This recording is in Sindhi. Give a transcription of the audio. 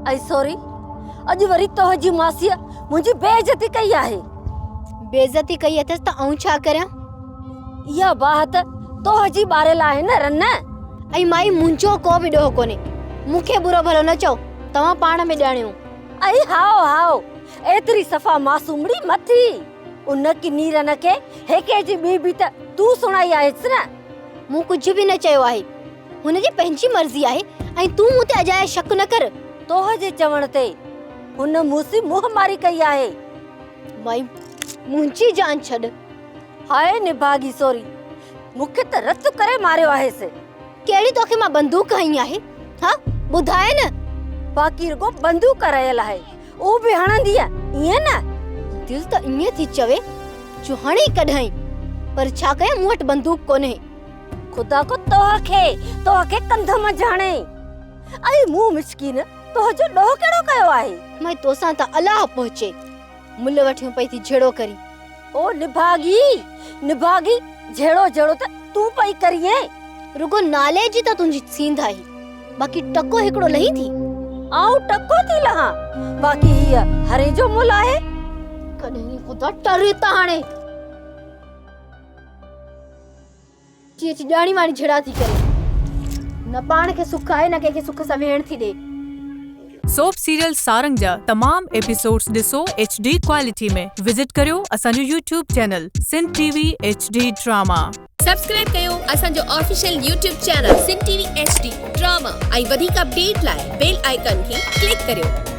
ائي سوري، اڄ وري توهه جي ماسيء منهنجي بي عزتي ڪئي آهي. بي عزتي ڪئي اٿس ته آئون ڇا ڪريان؟ اها باهه ته توهه جي ٻاريل آهي نه رن. ائي مائي منهنجو ڪو به ڏوهه ڪونهي. مون کي برو ڀلو نه چئو، توهان پاڻ ۾ ڄاڻيو. ائي هائو هائو، ايتري صفا معصومڙي مه ٿي. ان ڪني رن کي هيڪي جي ٻي به ته تون سڻائي آهيس نه. مون ڪجهه به نه چيو آهي. هن جي پنهنجي مرضي آهي ۽ تون مون تي اجايا شڪ نه ڪر. توهه جي چوڻ تي هن مون سين منهن ماري ڪئي آهي. مائي منهنجي جان ڇڏ. هاء نڀاڳي سوري، مون کي ته رت ڪري ماريو آهيس. ڪهڙي توکي مان بندوق هنئي آهي؟ ها ٻڌاء نه. باقي رڳو بندوق رهيل آهي، اهو به هڻندينء، ائين نه؟ دل ته ائين ٿي چوي جو هڻي ڪڍائين، پر ڇا ڪيان مون وٽ بندوق ڪونهي. خدا ڪو توهه کي، توهه کي ڪنڌ منجهه هڻي. ائي مون مسڪين توهه جو ڏوهه ڪهڙو ڪيو آهي؟ مئي توسان ته الله پهچي، ملهه وٺيون پئي ٿي جهيڙو ڪرين. او نڀاڳي، نڀاڳي، جهيڙو جهيڙو ته تون پئي ڪرين. رڳو نالي جي ته تنهنجي سينڌ آهي، باقي ٽڪو هڪڙو لهين ٿي. آئون ٽڪو ٿي لهان، باقي هيء هري جو ملهه آهي. ڪڏهن خدا ٽر هتان هاڻي. اچي اچي ڄاڻي واڻي جھيڙا ٿي ڪري. نه پاڻ کي سک آهي نه ڪنهن کي سک سان ويهڻ ٿي ڏي. سوپ سيريل سارنگ جا تمام ايپيسوڊز ڏسو ايڇ ڊي ڪوالٽي ۾ وزٽ ڪريو اسان جو YouTube channel Sindh T V H D drama. Subscribe ڪيو اسان جو official YouTube channel Sindh T V H D drama ۽ وڌيڪ اپڊيٽ لاء بيل آئيڪان کي ڪلڪ ڪريو.